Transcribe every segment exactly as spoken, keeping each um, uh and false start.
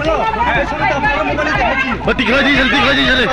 Ba tikhlai di, tikhlai di, tikhlai di.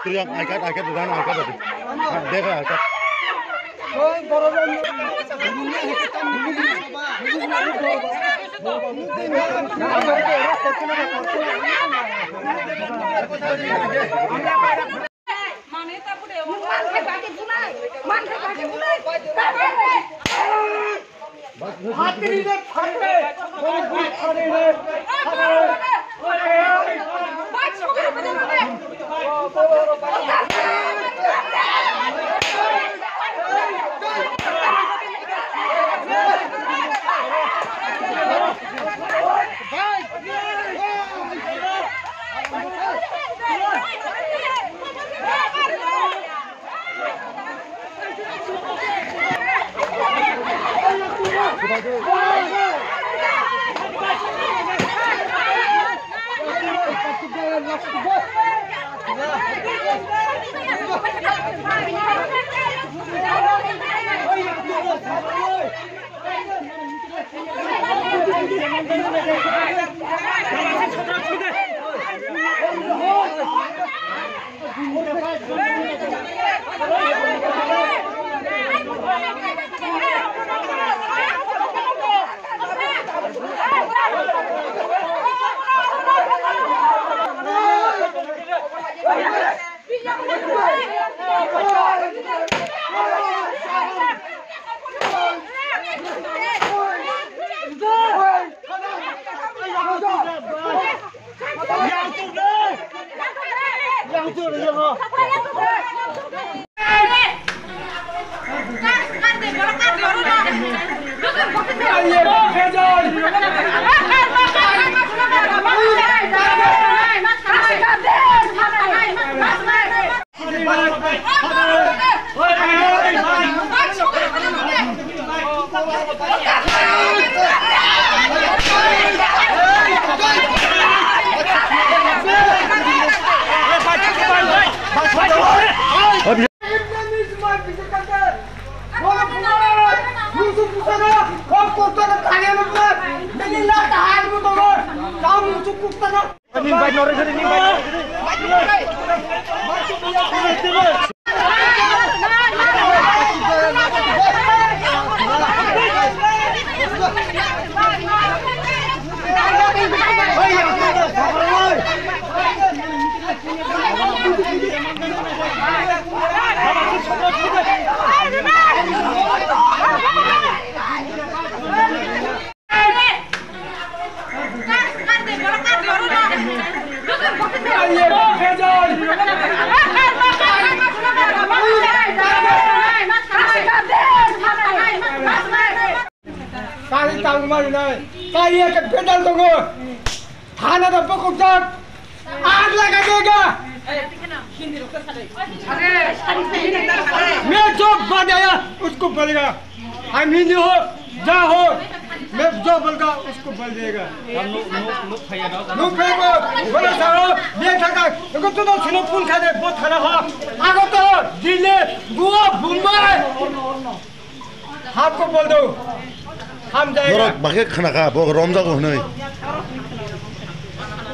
Priya, I cut, I cut, I cut. Dekha, I cut. Kari tangma rinai, kari eke bedal tongo. Thana da bokok jak. Aag laga dega. मैं जो बन आया, उसको बोलेगा। हम हिंदू हो, जा हो, मैं जो बोलगा, उसको बोल देगा। Nuk phaibo, bola sao, ye thaka, eko tu no sino pun khade, bo thana ha. Agartala, Delhi, Goa, Bombay. Hamko bol do. Ham jayega. Norok bahai khana kha, bo romjago hwnwi.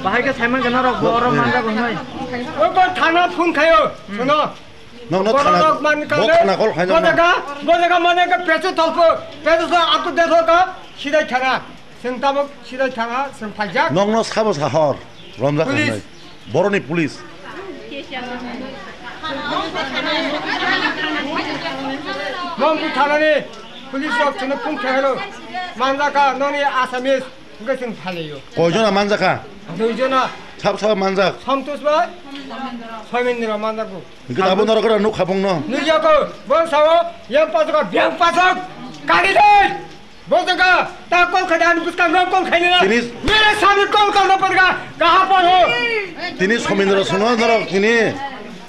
Bahai khe saiman khe norok bo rom manjago hwnwi. Oi, bo thana phone khayo. Suno. Nokno thana, bo thana call khaina. Bo jaga, bo jaga mane khe peche tolpo, peche so aku dekho ka, sidai thana. Seng tabuk sidai thana, seng phaijak. Nokno sabo sa hor, romjak hwnwi. Police. Boroni police. Nong butharani police rok chwngno phone khe hero. Manjaka noni Assamese hwnkhe chwng phalaio. Koijona manjakha? Duijona. Sab sab manjak? Santosh bai, Somendra manjakgo. Hwnkhe abo norok ora nuk khabongno? Nukjako, bo sao, yang pasok, biang pasok, kari dai. Bo jaga, ta kol khai dan buska no kol khai na. Tini mere sami kol kol na padga, kaha par ho? Tini Somendra sono norok tini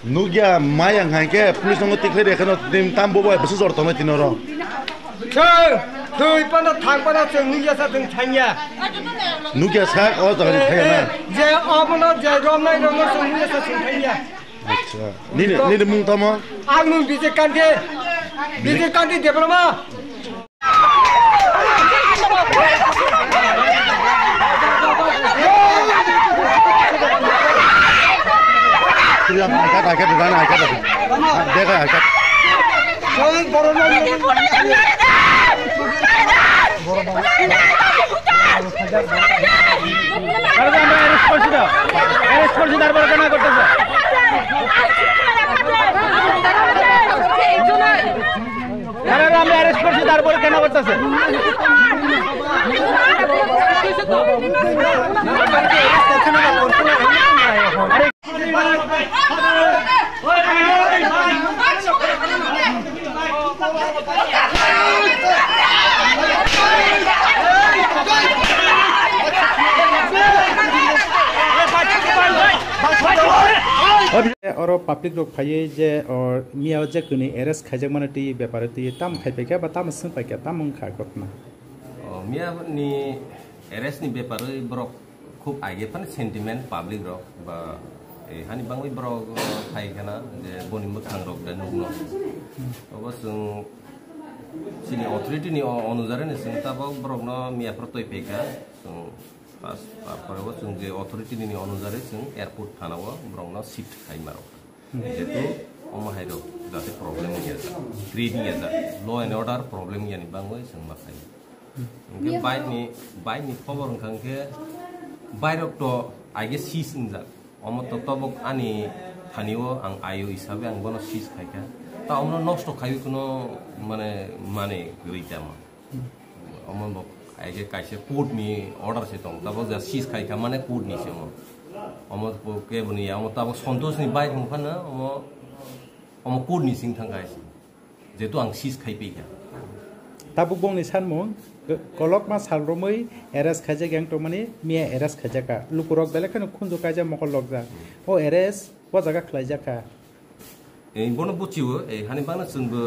nukya maya hwnkhe police nongo tikhlai rekheno tini tam bo bai bwswk jor tongnai tini oro. Chwng thwi pano thang pano chwng nukya sa chwng thangya. Nukya sa o jaga ni thangya na. Je obono je romnai romno chwng nukya sa chwng thangya. Acha. Nini, nini mung tamo? Ang mung Bijay Kanti. Bijay Kanti Debbarma. Suriya, I cut, I cut, Rana, I cut, I cut. Ah, dekha, I cut. আরে আমরা অ্যারেস্ট করছি তো, অ্যারেস্ট করছি, তারপরে কেন করতেছে? আরে আমরা অ্যারেস্ট করছি, তারপরে কেন করতেছে? আরে Oro public rok phaiwi je, o, miya o je kwnwi arrest khaijak mani twi bepar twi tam khai paikha ba tam swng paikha, tam wngkha ghotna. O, miya ni arrest ni bepar borok khub age phano sentiment public rok ba, eh, hani bangwi borok, eh, phai khana je boni mwkhang rok da nukno. Obo chwng chini authority ni o-, onujare ni chwng tabok borok no miya phar twi phaikha. Chwng pas, tarpore bo chwng je authority ni onujare chwng airport thana o borok no shift khai maro. Jehetu omo hai rok jate problem ya, creating ya, law and order problem ya ni bangwi chwng ma khai. Hwnkhe bike ni, bike ni khobor wngkha hwnkhe bike rok to aige seize wngjak. Omo to tobok ani thani o ang ayo hisabe ang bono seize khaikha. Ta omo nosto khaiwi kuno mane, mane kwrwi tamo. Omo bo aige kaisa court ni order se tong. Tabo ja seize khaikha mane court ni se omo. Omo bo kebo ni ya, omo tabo Santosh ni bike wngkha na omo, omo court ni sing thangkha. Jehetu ang seize khai phaikha. Tabuk bongni sanmung, k-, kolokma sal romwi arrest khaijak yang tongmani, miya arrest khaijak kha. Lukurok belai kheno khunju kaijak mokol lokjak. O arrest o jaga khlaijak kha. Ei bono buchiwo, ei hani bana chwngbo,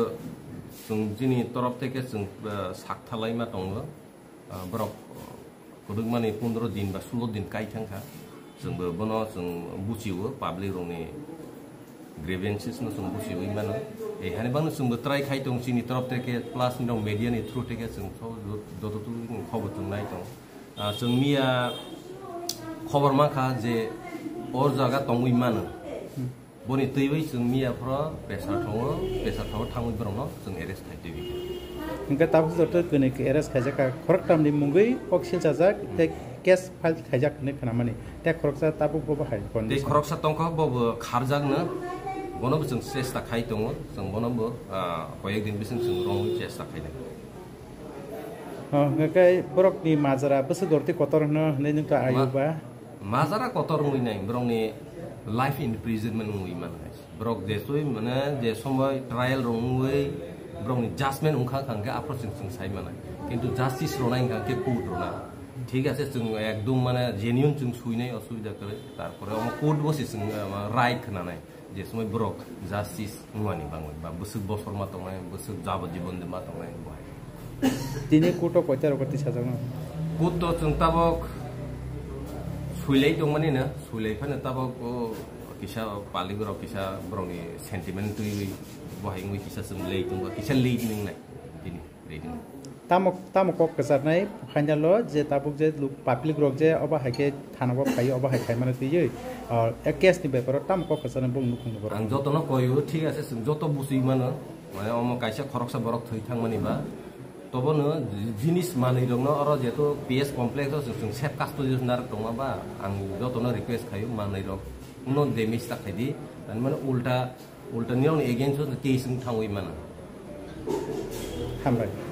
chwng chini torop theke chwng, eh, sak thalai ma tongo. Ah, borok, ah, kwdwkmani pondro din ba sulo din kai thangkha. Chwngbo bono chwng buchiwo, public rokni grievances no chwng buchiwi mano. Eh, hani bangno chwngbo try khai tong chini torop theke, plus nirok media ni through theke chwng kho-, joto tu khobor chwng nai tong. Ah, chwng miya khobor mankha je or jaga tongwi mano. Boni twiwi chwng miya phoro pressure thango, pressure thango thangwi borokno chwng arrest khai twiwi. Hwnkhe tabuk joto kwnwi khe arrest khaijak kha, khoroktamni mungwi kok silchajak tei case file khaijak hwnwi khnamani. Tei khoroksa tabuk bo bahai condition. Tei khoroksa tongkha, bo bo kharjakno, bono bo chwng chesta khai tongo, chwng bono bo, ah, koyek din bising chwng romwi chesta khainai. Oh, hwnkhe borokni majra bwswk dorti kotor hwno hwnwi nwng to ayo ba? Majra kotor wngwi nai, borokni life imprisonment wngwi manai. Borok jesui mane je somoi trial rok wngwi borokni judgment wngkha kha hwnkhe aphuru chwng chwng sai manai. Kintu justice rwnai wngkha khe court rwna. Thik ase, chwng ekdum mane genuine chwng suinai osubida kwrwi. Tarpore omo court bo se chwng, eh, right khwnanai. Je somoi borok justice wngmani bangwi ba bwswk bosor ma tongnai, bwswk jabajibon de ma tongnai bo hai. Tini court o koita rok tisajakno? Court o chwng tabok suilai tongmani na, suilai phano tabok o kisa palik rok kisa borokni sentiment twiwi bo hai wngwi kisa chwng late wngkha, kisa late wngnai tini. Ready. Tamo, tamo kok kwcharnai phaina lo je tabuk je luk public rok je obo hai khe thana bo phaio, obo hai khai mano twiwi, ah, case ni beparo tamo kok kwcharnai bung nukhung ni borok. Ang jotono koyo, thik ase, chwng joto buchwi mano, mane omo kaisa khoroksa borok thwi thangmani ba, tobono jinis manwi rokno oro jeto P S complex o chwng, chwng safe custody o narwk tongma ba, ang jotono request khaio manwi rok. No damage ta khaidi, tani mane ulta, ulta nirokni against o case wng thangwi mano. Hambai.